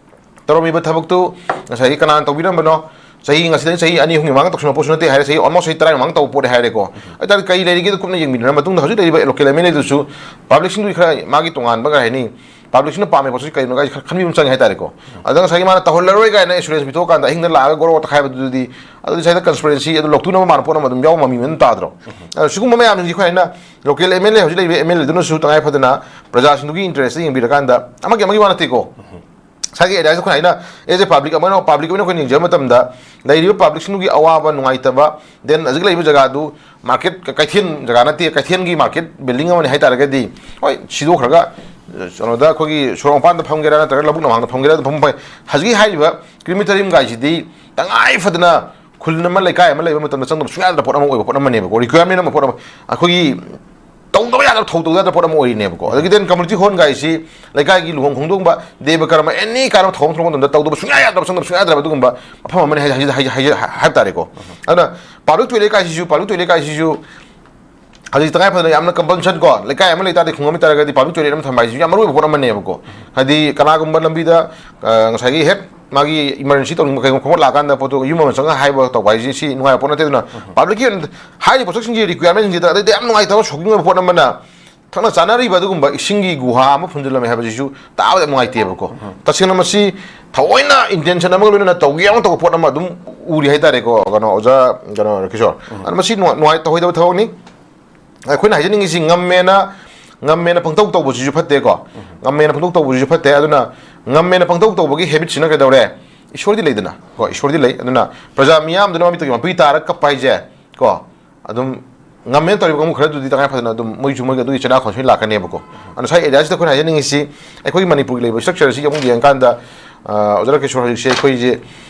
ꯇꯧꯔꯝꯃꯤꯕ ꯊꯕꯛꯇꯨ ꯉꯁꯥꯏꯒꯤ ꯀꯅꯥꯅ ꯇꯧꯕꯤꯔꯝꯕꯅꯣ, ꯆꯍꯤ ꯉꯁꯤꯗꯒꯤ ꯆꯍꯤ ꯑꯅꯤ ꯑꯍꯨꯝꯒꯤ ꯃꯃꯥꯡꯗ ꯇꯧꯁꯤꯟꯕ ꯄꯣꯠꯁꯨ ꯅꯠꯇꯦ ꯍꯥꯏꯔꯦ, ꯆꯍꯤ almost ꯆꯍꯤ ꯇꯔꯥꯒꯤ ꯃꯃꯥꯡꯗ ꯇꯧꯕ ꯄꯣꯠꯅꯦ ꯍꯥꯏꯔꯦꯀꯣ꯫ ꯑꯗꯨ ꯇꯥꯔꯗꯤ ꯀꯔꯤ ꯂꯩꯔꯤꯒꯦꯗꯣ ꯀꯨꯞꯅ ꯌꯦꯡꯕꯤꯔꯕ ꯃꯇꯨꯡꯗ, ꯍꯧꯖꯤꯛ ꯂꯩꯔꯤꯕ ꯂꯣꯀꯦꯜ ꯑꯦꯝ ꯑꯦꯜ ꯑꯦꯗꯨꯁꯨ ꯄꯕ꯭ꯂꯤꯛꯁꯤꯡꯗꯨꯒꯤ ꯈꯔ ꯃꯥꯒꯤ ꯇꯣꯉꯥꯟꯕ ꯀꯩ ꯍꯥꯏꯅꯤ, ꯄꯕ꯭ꯂꯤꯛꯁꯤꯅ ꯄꯥꯝꯃꯦ ꯄꯣꯠꯁꯤ ꯀꯩꯅꯣ ꯀꯥꯏꯁꯤ ꯈꯟꯕꯤꯕ ꯑꯃ ꯆꯪꯉꯦ ꯍꯥꯏꯇꯥꯔꯦꯀꯣ꯫ ꯑꯗ ꯉꯁꯥꯏꯒꯤ ꯃꯥꯅ ꯇꯧꯍꯜꯂꯔꯣꯏ ꯀꯥꯏꯅ ꯑꯦꯁꯨꯔꯦꯟꯁ ꯄꯤꯊꯣꯛꯑꯀꯥꯟꯗ ꯑꯍꯤꯡꯗ ꯂꯥꯛꯑꯒ ꯒꯣꯔꯣ ꯇꯛꯈꯥꯏꯕꯗꯨꯗꯤ, ꯑꯗꯨꯗꯤ ꯁ꯭ꯋꯥꯏꯗ ꯀꯟꯁꯄꯤꯔꯦꯟꯁꯤ ꯑꯗꯨ ꯂꯧꯊꯣꯛꯅꯕ ꯃꯥꯟꯕ ꯄꯣꯠ ꯑꯃ ꯑꯗꯨꯝ ꯌꯥꯎꯕ ꯃꯃꯤ ꯑꯗꯨꯝ ꯇꯥꯗ꯭ꯔꯣ? ꯑꯗꯣ ꯁꯤꯒꯨꯝꯕ ꯃꯌꯥꯝꯁꯤꯡꯁꯤ ꯑꯩꯈꯣꯏ ꯍꯥꯏꯅ ꯂꯣꯀꯦꯜ ꯑꯦꯝ ꯑꯦꯜ ꯑꯦ, ꯍꯧꯖꯤꯛ ꯂꯩꯔꯤꯕ ꯑꯦꯝ ꯑꯦꯜ ꯑꯦꯗꯨꯅꯁꯨ ꯇꯉꯥꯏ ꯐꯗꯅ ꯄ꯭ꯔꯖꯥꯁꯤꯡꯗꯨꯒꯤ ꯏꯟꯇꯔꯦꯁꯇ ꯌꯦꯡꯕꯤꯔꯀꯥꯟꯗ, ꯑꯃꯒꯤ ꯑꯃꯒꯤ ꯋꯥ ꯅꯠꯇꯦꯀꯣ, ꯉꯁꯥꯏꯒꯤ ꯑꯦꯔꯤꯌꯥꯁꯤꯗ ꯑꯩꯈꯣꯏꯅ ꯍꯥꯏꯅ, as a public ꯑꯃ ꯑꯣꯏꯅ, ꯄꯕ꯭ꯂꯤꯛ ꯑꯣꯏꯅ ꯑꯩꯈꯣꯏꯅ ꯌꯦꯡꯖꯕ ꯃꯇꯝꯗ, ꯂꯩꯔꯤꯕ ꯄꯕ꯭ꯂꯤꯛꯁꯤꯡꯗꯨꯒꯤ ꯑꯋꯥꯕ ꯅꯨꯡꯉꯥꯏꯇꯕ, then ꯍꯧꯖꯤꯛ ꯂꯩꯔꯤꯕ ꯖꯒꯥꯗꯨ ꯃꯥꯔꯀꯦꯠ, ꯀꯩꯊꯦꯜ ꯖꯒꯥ ꯅꯠꯇꯦ, ꯀꯩꯊꯦꯜꯒꯤ ꯃꯥꯔꯀꯦꯠ ꯕꯤꯜꯗꯤꯡ ꯑꯃꯅꯤ ꯍꯥꯏꯇꯥꯔꯒꯗꯤ, ꯍꯣꯏ, ꯁꯤꯗꯣꯛꯈ꯭ꯔꯒ, ꯑ, ꯀꯩꯅꯣꯗ ꯑꯩꯈꯣꯏꯒꯤ ꯁꯣꯔꯣꯛ ꯃꯄꯥꯟꯗ ꯐꯝꯒꯦꯔꯥ ꯅꯠꯇ꯭ꯔꯒ ꯂꯧꯕꯨꯛ ꯂꯝꯍꯥꯡꯗ ꯐꯝꯒꯦꯔꯥ ꯑꯗꯨꯝ ꯐꯝꯕ ꯐꯩ꯫ ꯍꯧꯖꯤꯛꯀꯤ ꯍꯥꯏꯔꯤꯕ ꯀ꯭ꯔꯤꯃꯤꯇꯔꯤꯌꯝ ꯒꯥꯏꯁꯤꯗꯤ ꯇꯉꯥꯏ ꯐꯗꯅ ꯈꯨꯜ ꯑꯃ, ꯂꯩꯀꯥꯏ ꯑꯃ ꯂꯩꯕ ꯃꯇꯝꯗ ꯆꯪꯗꯕ ꯁꯨꯡꯌꯥ ꯌꯥꯗ꯭ꯔꯕ ꯄꯣꯠ ꯑꯃ ꯑꯣꯏꯕ ꯄꯣꯠ ꯑꯃꯅꯦꯕꯀꯣ, ꯔꯤꯀ꯭ꯋꯥꯌꯔꯃꯦꯟ ꯑꯃ, ꯄꯣꯠ ꯑꯃ, ꯑꯩꯈꯣꯏꯒꯤ ꯇꯧꯗꯕ ꯌꯥꯗꯕ, ꯊꯧ ꯇꯧꯗ ꯌꯥꯗꯕ ꯄꯣꯠ ꯑꯃ ꯑꯣꯏꯔꯤꯅꯦꯕꯀꯣ꯫ ꯑꯗꯒꯤ then ꯀꯝꯃ꯭ꯌꯨꯅꯤꯇꯤ ꯍꯣꯜ ꯒꯥꯏꯁꯤ ꯂꯩꯀꯥꯏꯒꯤ ꯂꯨꯍꯣꯡ ꯈꯣꯡꯗꯣꯡꯕ, ꯗꯦꯕ ꯀꯔꯃ, ꯑꯦꯅꯤ ꯀꯥꯏꯟ ꯑꯣꯐ ꯊꯧꯔꯝ ꯊꯣꯛꯄ ꯃꯇꯝꯗ ꯇꯧꯗꯕ ꯁꯨꯡꯌꯥ ꯌꯥꯗ꯭ꯔꯕ, ꯆꯪꯗꯕ ꯁꯨꯡꯌꯥ ꯌꯥꯗ꯭ꯔꯕ ꯑꯗꯨꯒꯨꯝꯕ ꯃꯐꯝ ꯑꯃꯅꯤ ꯍꯥꯏ-, ꯍꯥꯏ-, ꯍꯥꯏ-, ꯍꯥꯏ-, ꯍꯥꯏꯕ ꯇꯥꯔꯦꯀꯣ꯫ ꯑꯗꯨꯅ ꯄꯕ꯭ꯂꯤꯛ ꯇꯣꯏꯂꯦꯠ ꯀꯥꯏꯁꯤꯁꯨ, ꯄꯕ꯭ꯂꯤꯛ ꯇꯣꯏꯂꯦꯠ ꯀꯥꯏꯁꯤꯁꯨ ꯍꯧꯖꯤꯛ ꯇꯉꯥꯏ ꯐꯗꯅ ꯌꯥꯝꯅ ꯀꯝꯄꯜꯁꯟ ꯀꯣ, ꯂꯩꯀꯥꯏ ꯑꯃ ꯂꯩ ꯇꯥꯔꯗꯤ, ꯈꯨꯡꯒꯪ ꯑꯃ ꯂꯩ ꯇꯥꯔꯒꯗꯤ ꯄꯕ꯭ꯂꯤꯛ ꯇꯣꯏꯂꯦꯠ ꯑꯃ ꯊꯝꯕ ꯍꯥꯏꯁꯤꯁꯨ ꯌꯥꯝ ꯃꯔꯨ ꯑꯣꯏꯕ ꯄꯣꯠ ꯑꯃꯅꯦꯕꯀꯣ꯫ ꯍꯥꯏꯗꯤ ꯀꯅꯥꯒꯨꯝꯕ ꯂꯝꯕꯤꯗ, ꯑ, ꯉꯁꯥꯏꯒꯤ ꯍꯦꯛ ꯃꯥꯒꯤ ꯏꯃꯥꯔꯖꯦꯟꯁꯤ ꯇꯧꯅꯤꯡꯕ ꯀꯩꯒꯨꯝꯕ ꯈꯣꯡꯃꯣꯠ ꯂꯥꯛꯑꯀꯥꯟꯗ ꯄꯣꯠꯇꯣ ꯌꯨꯝ ꯑꯃ ꯆꯪꯉꯒ ꯍꯥꯏꯕ ꯇꯧꯕ ꯍꯥꯏꯁꯤ ꯁꯤ ꯅꯨꯡꯉꯥꯏꯕ ꯄꯣꯠ ꯅꯠꯇꯦ꯫ ꯑꯗꯨꯅ ꯄꯕ꯭ꯂꯤꯛꯀꯤ ꯑꯣꯏꯅ ꯍꯥꯏꯔꯤꯕ ꯄꯣꯠꯁꯛꯁꯤꯡꯁꯤ, ꯔꯤꯀ꯭ꯋꯥꯌꯔꯃꯦꯟꯁꯤꯡꯁꯤꯗ ꯑꯗꯩꯗꯤ ꯌꯥꯝ ꯅꯨꯡꯉꯥꯏꯇꯕ, ꯁꯣꯛꯀꯤꯡ ꯑꯣꯏꯕ ꯄꯣꯠ ꯑꯃꯅ ꯊꯛꯅ ꯆꯥꯅꯔꯤꯕ ꯑꯗꯨꯒꯨꯝꯕ ꯏꯁꯤꯡꯒꯤ ꯒꯨꯍꯥ ꯑꯃ ꯐꯨꯝꯖꯤꯜꯂꯝꯃꯦ ꯍꯥꯏꯕꯁꯤꯁꯨ ꯇꯥꯕꯗ ꯌꯥꯝ ꯅꯨꯡꯉꯥꯏꯇꯦꯕꯀꯣ꯫ ꯇꯁꯦꯡꯅ ꯃꯁꯤ ꯊꯑꯣꯏꯅ ꯏꯟꯇꯦꯟꯁꯟ ꯑꯃꯒ ꯂꯣꯏꯅꯅ ꯇꯧꯒꯦ ꯌꯥꯎꯅ ꯇꯧꯕ ꯄꯣꯠ ꯑꯃ ꯑꯗꯨꯝ ꯎꯔꯤ ꯍꯥꯏꯇꯥꯔꯦꯀꯣ, ꯀꯩꯅꯣ, ꯑꯣꯖꯥ, ꯀꯩꯅꯣ, ꯀꯤꯁꯣꯔ꯫ ꯑꯗꯨꯅ ꯃꯁꯤ ꯅꯨꯡꯉꯥꯏ-, ꯅꯨꯡꯉꯥꯏ-, ꯇꯧꯍꯩꯗꯕ ꯊꯕꯛꯅꯤ꯫ ꯑꯩꯈꯣꯏꯅ ꯍꯥꯏꯖꯅꯤꯡꯉꯤꯁꯤ, ꯉꯝꯃꯦꯅ, ꯉꯝꯃꯦꯅ ꯄꯪꯇꯧ ꯇꯧꯕꯁꯤꯁꯨ ꯐꯠꯇꯦꯀꯣ꯫ ꯉꯝꯃꯦꯅ ꯄꯪꯇꯧ ꯇꯧꯕꯁꯤꯁꯨ ꯐꯠꯇꯦ꯫ ꯑꯗꯨꯅ ꯉꯝꯃꯦꯅ ꯄꯪꯇꯧ ꯇꯧꯕꯒꯤ ꯍꯦꯕꯤꯠꯁꯤꯅ ꯀꯩꯗꯧꯔꯦ? ꯏꯁꯣꯔꯗꯤ ꯂꯩꯗꯅ, ꯀꯣ, ꯏꯁꯣꯔꯗꯤ ꯂꯩ꯫ ꯑꯗꯨꯅ ꯄ꯭ꯔꯖꯥ ꯃꯤꯌꯥꯝꯗꯨꯅ ꯃꯃꯤꯠꯇꯒꯤ ꯃꯄꯤ ꯇꯥꯔꯒ ꯀꯞꯄ ꯍꯥꯏꯁꯦ, ꯀꯣ, ꯑꯗꯨꯝ ꯉꯝꯃꯦꯅ ꯇꯧꯔꯤꯕ ꯀꯥꯡꯕꯨ ꯈꯔꯗꯨꯗꯤ ꯇꯉꯥꯏ ꯐꯗꯅ ꯑꯗꯨꯝ ꯃꯣꯏꯁꯨ ꯃꯣꯏꯒꯤ ꯑꯗꯨꯒꯤ ꯆꯩꯅꯥ ꯈꯣꯟꯁꯨ ꯂꯥꯛꯀꯅꯦꯕꯀꯣ꯫ ꯑꯗꯨꯅ ꯉꯁꯥꯏ ꯑꯦꯔꯤꯌꯥꯁꯤꯗ ꯑꯩꯈꯣꯏꯅ ꯍꯥꯏꯖꯅꯤꯡꯉꯤꯁꯤ, ꯑꯩꯈꯣꯏꯒꯤ ꯃꯅꯤꯄꯨꯔꯒꯤ ꯂꯩꯔꯤꯕ ꯁ꯭ꯇ꯭ꯔꯛꯆꯔꯁꯤ ꯑꯃꯨꯛ ꯌꯦꯡꯉꯀꯥꯟꯗ, ꯑ, ꯑꯣꯖꯥ ꯔꯥꯀꯦꯁꯣꯔ, ꯍꯧꯖꯤꯛꯁꯦ ꯑꯩꯈꯣꯏꯁꯦ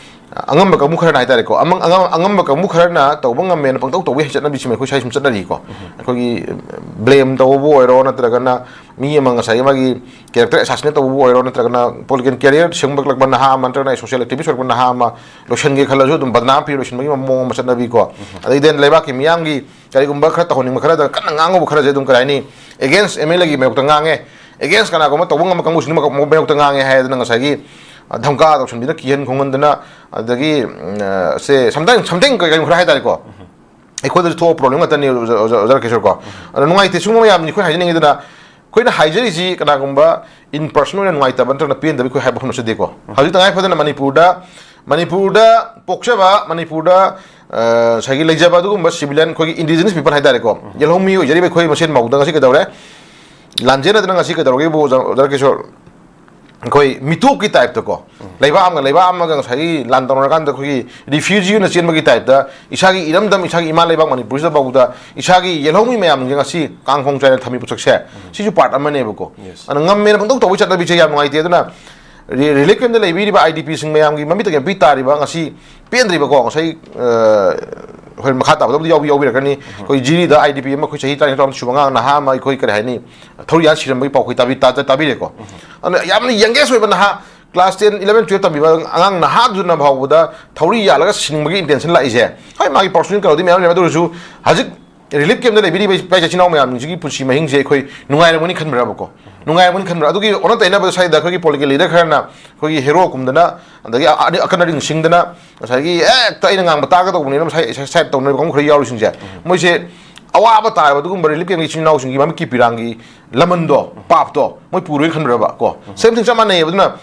ꯑꯉꯝꯕ ꯀꯥꯡꯕꯨ ꯈꯔꯅ ꯍꯥꯏꯇꯥꯔꯦꯀꯣ, ꯑꯃꯪ-, ꯑꯉꯝ-, ꯑꯉꯝꯕ ꯀꯥꯡꯕꯨ ꯈꯔꯅ ꯇꯧꯕ ꯉꯝꯃꯦꯅ ꯄꯪꯇꯧ ꯇꯧꯕꯒꯤ ꯆꯠꯅꯕꯤꯁꯤꯃ ꯑꯩꯈꯣꯏ ꯁ꯭ꯋꯥꯏ ꯁꯨꯝ ꯆꯠꯅꯔꯤꯀꯣ꯫ ꯑꯩꯈꯣꯏꯒꯤ ꯕ꯭ꯂꯦꯝ ꯇꯧꯕꯕꯨ ꯑꯣꯏꯔꯣ, ꯅꯠꯇ꯭ꯔꯒꯅ ꯃꯤ ꯑꯃ ꯉꯁꯥꯏꯒꯤ ꯃꯥꯒꯤ ꯀꯦꯔꯦꯛꯇꯔ ꯑꯦꯁꯥꯁꯤꯅꯦꯠ ꯇꯧꯕꯕꯨ ꯑꯣꯏꯔꯣ, ꯅꯠꯇ꯭ꯔꯒꯅ ꯄꯣꯂꯤꯇꯤꯀꯦꯜ ꯀꯦꯔꯤꯌꯔ ꯁꯦꯝꯒꯠꯂꯛꯄ ꯅꯍꯥ ꯑꯃ, ꯅꯠꯇ꯭ꯔꯒꯅ ꯁꯣꯁꯤꯌꯦꯜ ꯑꯦꯛꯇꯤꯚꯤꯁ ꯑꯣꯏꯔꯛꯄ ꯅꯍꯥ ꯑꯃ ꯂꯣꯏꯁꯤꯟꯒꯦ ꯈꯜꯂꯁꯨ ꯑꯗꯨꯝ ꯕꯗꯅꯥꯝ ꯄꯤ ꯂꯣꯏꯁꯤꯟꯕꯒꯤ ꯃꯑꯣꯡ ꯑꯃ ꯆꯠꯅꯕꯤꯀꯣ꯫ ꯑꯗꯩ then ꯂꯩꯕꯥꯛꯀꯤ ꯃꯤꯌꯥꯝꯒꯤ ꯀꯔꯤꯒꯨꯝꯕ ꯈꯔ ꯇꯧꯍꯟꯅꯤꯡꯕ ꯈꯔꯗ ꯀꯟꯅ ꯉꯥꯡꯉꯨꯕ ꯈꯔꯁꯦ ꯑꯗꯨꯝ ꯀꯔꯤ ꯍꯥꯏꯅꯤ, ꯑꯦꯒꯦꯟꯁ ꯑꯦꯝ ꯑꯦꯜ ꯑꯦꯒꯤ ꯃꯥꯌꯣꯛꯇ ꯉꯥꯡꯉꯦ, ꯑꯦꯒꯦꯟꯁ ꯀꯅꯥꯒꯨꯝꯕ ꯇꯧꯕ ꯉꯝꯕ ꯀꯥꯡꯕꯨꯁꯤꯡꯗꯨ ꯃꯥꯌꯣꯛꯇ ꯉꯥꯡꯉꯦ ꯍꯥꯏꯗꯅ ꯉꯁꯥꯏꯒꯤ, ꯑ, ꯙꯝꯀꯥ ꯇꯧꯁꯟꯕꯤꯗꯅ, ꯀꯤꯍꯟ ꯈꯣꯡꯍꯟꯗꯅ, ꯑꯗꯒꯤ, ꯎꯝ, ꯑ, ꯁꯦ sometimes something ꯀꯔꯤ ꯀꯔꯤꯒꯨꯝꯕ ꯈꯔ ꯍꯥꯏꯇꯥꯔꯦꯀꯣ꯫ ꯑꯩꯈꯣꯏꯗꯁꯨ ꯊꯣꯛꯄ ꯄ꯭ꯔꯣꯕ꯭ꯂꯦꯝ ꯉꯥꯛꯇꯅꯤ, ꯑꯣꯖꯥ, ꯑꯣꯖꯥ, ꯑꯣꯖꯥ ꯔꯥꯀꯦꯁꯣꯔ ꯀꯣ꯫ ꯑꯗꯣ ꯅꯨꯡꯉꯥꯏꯇꯦ, ꯁꯤꯒꯨꯝꯕ ꯃꯌꯥꯝꯁꯤ ꯑꯩꯈꯣꯏꯅ ꯍꯥꯏꯖꯅꯤꯡꯉꯤꯗꯅ, ꯑꯩꯈꯣꯏꯅ ꯍꯥꯏꯖꯔꯤꯁꯤ ꯀꯅꯥꯒꯨꯝꯕ in person ꯑꯣꯏꯅ ꯅꯨꯡꯉꯥꯏꯇꯕ ꯅꯠꯇ꯭ꯔꯒꯅ ꯄꯦꯟꯗꯕ ꯑꯩꯈꯣꯏ ꯍꯥꯏꯕ ꯋꯥꯐꯝ ꯅꯠꯆꯗꯦꯀꯣ꯫ ꯍꯧꯖꯤꯛ ꯇꯉꯥꯏ ꯐꯗꯅ ꯃꯅꯤꯄꯨꯔꯗ, ꯃꯅꯤꯄꯨꯔꯗ ꯄꯣꯛꯆꯕ, ꯃꯅꯤꯄꯨꯔꯗ, ꯑ, ꯉꯁꯥꯏꯒꯤ ꯂꯩꯖꯕ ꯑꯗꯨꯒꯨꯝꯕ civilian ꯑꯩꯈꯣꯏꯒꯤ indigenous people ꯍꯥꯏꯇꯥꯔꯦꯀꯣ, ꯌꯦꯜꯍꯧꯃꯤ ꯑꯣꯏꯖꯔꯤꯕ ꯑꯩꯈꯣꯏ ꯃꯁꯦꯟ ꯐꯥꯎꯗ ꯉꯁꯤ ꯀꯩꯗꯧꯔꯦ? ꯂꯥꯟꯖꯦꯟꯅꯗꯅ ꯉꯁꯤ ꯀꯩꯗꯧꯔꯒꯦꯕꯨ, ꯑꯣꯖꯥ, ꯑꯣꯖꯥ ꯔꯥꯀꯦꯁꯣꯔ? ꯑꯩꯈꯣꯏ ꯃꯤꯇꯣꯞꯀꯤ ꯇꯥꯏꯞꯇꯀꯣ, ꯂꯩꯕꯥꯛ ꯑꯃꯒ ꯂꯩꯕꯥꯛ ꯑꯃꯒ ꯉꯁꯥꯏꯒꯤ ꯂꯥꯟ ꯇꯧꯅꯔꯀꯥꯟꯗ ꯑꯩꯈꯣꯏꯒꯤ refugee ꯑꯣꯏꯅ ꯆꯦꯟꯕꯒꯤ ꯇꯥꯏꯞꯇ ꯏꯁꯥꯒꯤ ꯏꯔꯝꯗꯝ, ꯏꯁꯥꯒꯤ ꯏꯃꯥ ꯂꯩꯕꯥꯛ ꯃꯅꯤꯄꯨꯔꯁꯤꯗ ꯐꯥꯎꯕꯗ ꯏꯁꯥꯒꯤ ꯌꯦꯜꯍꯧꯃꯤ ꯃꯌꯥꯝꯁꯦ ꯉꯁꯤ ꯀꯥꯡ ꯈꯣꯡ ꯆꯥꯏꯅ ꯊꯝꯃꯤ ꯄꯣꯠꯁꯛꯁꯦ, ꯁꯤꯁꯨ part ꯑꯃꯅꯦꯕꯀꯣ꯫ Yes. ꯑꯗꯨꯅ ꯉꯝꯃꯦꯅ ꯄꯪꯇꯧ ꯇꯧꯕꯒꯤ ꯆꯠꯅꯕꯤꯁꯦ ꯌꯥꯝ ꯅꯨꯡꯉꯥꯏꯇꯦ꯫ ꯑꯗꯨꯅ ꯔꯤ-, relief camp ꯇ ꯂꯩꯕꯤꯔꯤꯕ I D P ꯁꯤꯡ ꯃꯌꯥꯝꯒꯤ ꯃꯃꯤꯠꯇ ꯌꯥꯝ ꯄꯤ ꯇꯥꯔꯤꯕ ꯉꯁꯤ ꯄꯦꯟꯗ꯭ꯔꯤꯕꯀꯣ, ꯉꯁꯥꯏ, ꯑ, ꯍꯣꯔꯦꯟ ꯃꯈꯥ ꯇꯥꯕꯗꯕꯨꯗꯤ ꯌꯥꯎꯕꯤ-, ꯌꯥꯎꯕꯤꯔꯛꯀꯅꯤ꯫ ꯑꯩꯈꯣꯏ ꯖꯤꯔꯤꯗ I D P ꯑꯃ, ꯑꯩꯈꯣꯏ ꯆꯍꯤ ꯇꯔꯥꯅꯤꯊꯣꯏ ꯇꯔꯥꯃꯥꯄꯟ ꯁꯨꯕ ꯑꯉꯥꯡ ꯅꯍꯥ ꯑꯃ, ꯑꯩꯈꯣꯏ ꯀꯔꯤ ꯍꯥꯏꯅꯤ, ꯊꯧꯔꯤ ꯌꯥꯟ ꯁꯤꯔꯝꯕꯒꯤ ꯄꯥꯎ ꯑꯩꯈꯣꯏ ꯇꯥꯕꯤ-, ꯇꯥ-, ꯇꯥꯕꯤꯔꯦꯀꯣ꯫ ꯑꯗꯨꯅ ꯌꯥꯝꯅ youngest ꯑꯣꯏꯕ ꯅꯍꯥ, class ten, eleven, twelve ꯇꯝꯕꯤꯕ ꯑꯉꯥꯡ ꯅꯍꯥꯗꯨꯅ ꯐꯥꯎꯕꯗ ꯊꯧꯔꯤ ꯌꯥꯜꯂꯒ ꯁꯤꯅꯤꯡꯕꯒꯤ intention ꯂꯥꯛꯏꯁꯦ, ꯍꯣꯏ, ꯃꯥꯒꯤ personal ꯀꯩꯅꯣꯗꯤ ꯃꯌꯥꯝ ꯂꯩꯔꯝꯃꯦ, ꯑꯗꯨ ꯑꯣꯏꯔꯁꯨ ꯍꯧꯖꯤꯛ relief camp ꯇ ꯂꯩꯕꯤꯔꯤꯕ ꯏꯄꯥ ꯏꯆꯤꯟ ꯏꯅꯥꯎ ꯃꯌꯥꯝꯁꯤꯡꯁꯤꯒꯤ ꯄꯨꯟꯁꯤ ꯃꯍꯤꯡꯁꯦ ꯑꯩꯈꯣꯏ ꯅꯨꯡꯉꯥꯏꯔꯝꯒꯅꯤ ꯈꯟꯕ꯭ꯔꯕꯀꯣ? ꯅꯨꯡꯉꯥꯏꯔꯝꯒꯅꯤ ꯈꯟꯕ꯭ꯔꯥ? ꯑꯗꯨꯒꯤ ꯑꯣꯟꯅ ꯇꯩꯅꯕꯗ ꯁ꯭ꯋꯥꯏꯗ ꯑꯩꯈꯣꯏꯒꯤ political leader ꯈꯔꯅ ꯑꯩꯈꯣꯏꯒꯤ hero ꯀꯨꯝꯗꯅ, ꯑꯗꯒꯤ ꯑ-, ꯑ-, ꯑꯀꯟ ꯑꯔꯤꯡ ꯁꯤꯡꯗꯅ, ꯉꯁꯥꯏꯒꯤ ꯍꯦꯛꯇ ꯑꯩꯅ ꯉꯥꯡꯕ ꯇꯥꯒꯗꯧꯕꯅꯤꯅ ꯉꯁꯥꯏ side ꯇꯧꯅꯔꯤꯕ ꯀꯥꯡꯕꯨ ꯈꯔ ꯌꯥꯎꯔꯤꯁꯤꯡꯁꯦ, ꯃꯣꯏꯁꯦ ꯑꯋꯥꯕ ꯇꯥꯔꯕ ꯑꯗꯨꯒꯨꯝꯕ relief camp ꯀꯤ ꯏꯆꯤꯟ ꯏꯅꯥꯎꯁꯤꯡꯒꯤ ꯃꯃꯤꯠꯀꯤ ꯄꯤꯔꯥꯡꯒꯤ ꯂꯃꯟꯗꯣ, ꯄꯥꯞꯇꯣ ꯃꯣꯏ ꯄꯨꯔꯣꯏꯅ ꯈꯟꯕ꯭ꯔꯕ ꯀꯣ? Same thing, ꯆꯞ ꯃꯥꯟꯅꯩꯌꯦꯕ꯫ ꯑꯗꯨꯅ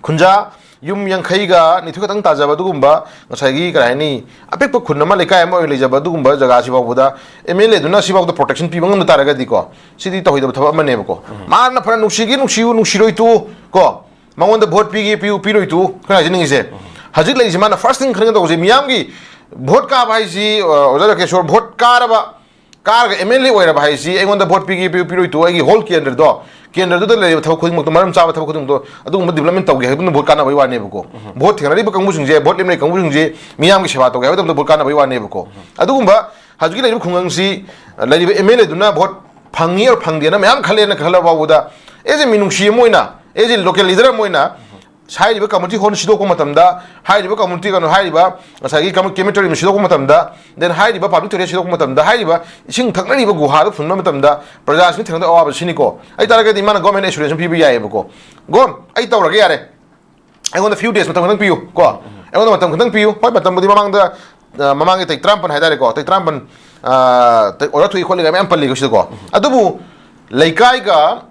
ꯈꯨꯟꯖꯥ ꯌꯨꯝ ꯌꯥꯡꯈꯩꯒ ꯅꯤꯊꯣꯏ ꯈꯛꯇꯪ ꯇꯥꯖꯕ ꯑꯗꯨꯒꯨꯝꯕ, ꯉꯁꯥꯏꯒꯤ ꯀꯔꯤ ꯍꯥꯏꯅꯤ, ꯑꯄꯤꯛꯄ ꯈꯨꯟ ꯑꯃ, ꯂꯩꯀꯥꯏ ꯑꯃ ꯑꯣꯏꯅ ꯂꯩꯖꯕ ꯑꯗꯨꯒꯨꯝꯕ ꯖꯒꯥꯁꯤ ꯐꯥꯎꯕꯗ ꯑꯦꯝ ꯑꯦꯜ ꯑꯦꯗꯨꯅ ꯁꯤꯐꯥꯎꯗ protection ꯄꯤꯕ ꯉꯝꯗ ꯇꯥꯔꯒꯗꯤꯀꯣ, ꯁꯤꯗꯤ ꯇꯧꯍꯩꯗꯕ ꯊꯕꯛ ꯑꯃꯅꯦꯕꯀꯣ꯫ ꯃꯥꯅ ꯐꯅ ꯅꯨꯡꯁꯤꯒꯦ ꯅꯨꯡꯁꯤꯌꯨ, ꯅꯨꯡꯁꯤꯔꯣꯏ ꯇꯣꯛꯎ ꯀꯣ, ꯃꯉꯣꯟꯗ vote ꯄꯤꯒꯦ ꯄꯤꯌꯨ, ꯄꯤꯔꯣꯏ ꯇꯣꯛꯎ, ꯑꯩꯈꯣꯏꯅ ꯍꯥꯏꯖꯅꯤꯡꯉꯤꯁꯦ꯫ ꯍꯧꯖꯤꯛ ꯂꯩꯔꯤꯁꯤ ꯃꯥꯅ first thing ꯈꯟꯒꯗꯧꯕꯁꯦ, ꯃꯤꯌꯥꯝꯒꯤ vote ꯀꯥꯕ ꯍꯥꯏꯁꯤ, ꯑ, ꯑꯣꯖꯥ ꯔꯥꯀꯦꯁꯣꯔ, vote ꯀꯥꯔꯕ, ꯀꯥꯔꯒ ꯑꯦꯝ ꯑꯦꯜ ꯑꯦ ꯑꯣꯏꯔꯕ ꯍꯥꯏꯁꯤ ꯑꯩꯉꯣꯟꯗ ꯚꯣꯠ ꯄꯤꯒꯦ ꯄꯤꯌꯨ ꯄꯤꯔꯣꯏ ꯇꯣ, ꯑꯩꯒꯤ ꯍꯣꯜ ꯀꯦꯟꯗ꯭ꯔꯗꯣ, ꯀꯦꯟꯗ꯭ꯔꯗꯨꯗ ꯂꯩꯔꯤꯕ ꯊꯕꯛ ꯈꯨꯗꯤꯡꯃꯛꯇꯣ, ꯃꯔꯝ ꯆꯥꯕ ꯊꯕꯛ ꯈꯨꯗꯤꯡꯃꯛꯇꯣ, ꯑꯗꯨꯒꯨꯝꯕ ꯗꯤꯕꯂꯞꯃꯦꯟ ꯇꯧꯒꯦ ꯍꯥꯏꯕꯗꯨꯅ ꯚꯣꯠ ꯀꯥꯟꯅꯕꯒꯤ ꯋꯥꯅꯦꯕꯀꯣ꯫ ꯚꯣꯠ ꯊꯦꯡꯅꯔꯤꯕ ꯀꯥꯡꯕꯨꯁꯤꯡꯁꯦ, ꯚꯣꯠ ꯂꯦꯝꯅꯔꯤꯕ ꯀꯥꯡꯕꯨꯁꯤꯡꯁꯦ ꯃꯤꯌꯥꯝꯒꯤ ꯁꯦꯕꯥ ꯇꯧꯒꯦ ꯍꯥꯏꯕ ꯃꯇꯝꯗ ꯚꯣꯠ ꯀꯥꯟꯅꯕꯒꯤ ꯋꯥꯅꯦꯕꯀꯣ꯫ ꯑꯗꯨꯒꯨꯝꯕ ꯍꯧꯖꯤꯛꯀꯤ ꯂꯩꯔꯤꯕ ꯈꯨꯡꯒꯪꯁꯤ, ꯂꯩꯔꯤꯕ ꯑꯦꯝ ꯑꯦꯜ ꯑꯦꯗꯨꯅ ꯚꯣꯠ ꯐꯪꯉꯤ ꯑꯣꯔ ꯐꯪꯗꯦꯅ ꯃꯌꯥꯝ ꯈꯜꯂꯦꯅ ꯈꯜꯂ ꯐꯥꯎꯕꯗ, ꯑꯦꯁ ꯑꯦ ꯃꯤꯅꯨꯡꯁꯤ ꯑꯃ ꯑꯣꯏꯅ, ꯑꯦꯁ ꯑꯦ ꯂꯣꯀꯦꯜ ꯂꯤꯗꯔ ꯑꯃ ꯑꯣꯏꯅ, ꯍꯥꯏꯔꯤꯕ ꯀꯝꯃꯨꯅꯤꯇꯤ ꯍꯣꯜ ꯁꯤꯗꯣꯛꯄ ꯃꯇꯝꯗ, ꯍꯥꯏꯔꯤꯕ ꯀꯝꯃꯨꯅꯤꯇꯤ ꯀꯩꯅꯣ, ꯍꯥꯏꯔꯤꯕ ꯉꯁꯥꯏꯒꯤ ꯀꯝꯃꯨ-, ꯀ꯭ꯔꯦꯃꯦꯇꯣꯔꯤꯌꯝ ꯁꯤꯗꯣꯛꯄ ꯃꯇꯝꯗ, ꯗꯦꯟ ꯍꯥꯏꯔꯤꯕ ꯄꯥꯕ꯭ꯂꯤꯛ ꯇꯣꯏꯂꯦꯠ ꯁꯤꯗꯣꯛꯄ ꯃꯇꯝꯗ, ꯍꯥꯏꯔꯤꯕ ꯏꯁꯤꯡ ꯊꯛꯅꯔꯤꯕ ꯒꯨꯍꯥꯗ ꯐꯨꯟꯕ ꯃꯇꯝꯗ ꯄ꯭ꯔꯖꯥꯁꯤꯡꯅ ꯊꯦꯡꯅꯗꯕ ꯑꯋꯥꯕ ꯁꯤꯅꯤꯀꯣ꯫ ꯑꯩ ꯇꯥꯔꯒꯗꯤ ꯃꯥꯅ ꯒꯣꯔꯃꯦꯟ ꯑꯦꯁꯨꯔꯦꯟꯁ ꯑꯃ ꯄꯤꯕ ꯌꯥꯏꯑꯕꯀꯣ꯫ ꯒꯣꯟ, ꯑꯩ ꯇꯧꯔꯒꯦ ꯌꯥꯔꯦ, ꯑꯩꯉꯣꯟꯗ ꯐ꯭ꯌꯨ ꯗꯦꯖ ꯃꯇꯝ ꯈꯛꯇꯪ ꯄꯤꯌꯨ ꯀꯣ, ꯑꯩꯉꯣꯟꯗ ꯃꯇꯝ ꯈꯛꯇꯪ ꯄꯤꯌꯨ꯫ ꯍꯣꯏ, ꯃꯇꯝꯕꯨꯗꯤ ꯃꯃꯥꯡꯗ, ꯑ, ꯃꯃꯥꯡꯒꯤ ꯇꯥꯔꯤꯛ ꯇꯔꯥꯃꯥꯄꯟ ꯍꯥꯏꯇꯥꯔꯦꯀꯣ, ꯇꯥꯔꯤꯛ ꯇꯔꯥꯃꯥꯄꯟ, ꯑ, ꯇꯥꯔꯤꯛ ꯑꯣꯔ ꯊꯣꯛꯏ ꯈꯣꯠꯂꯤꯒ ꯃꯌꯥꯝ ꯄꯜꯂꯤꯀꯣ ꯁꯤꯗꯀꯣ꯫ ꯑꯗꯨꯕꯨ ꯂꯩꯀꯥꯏꯒ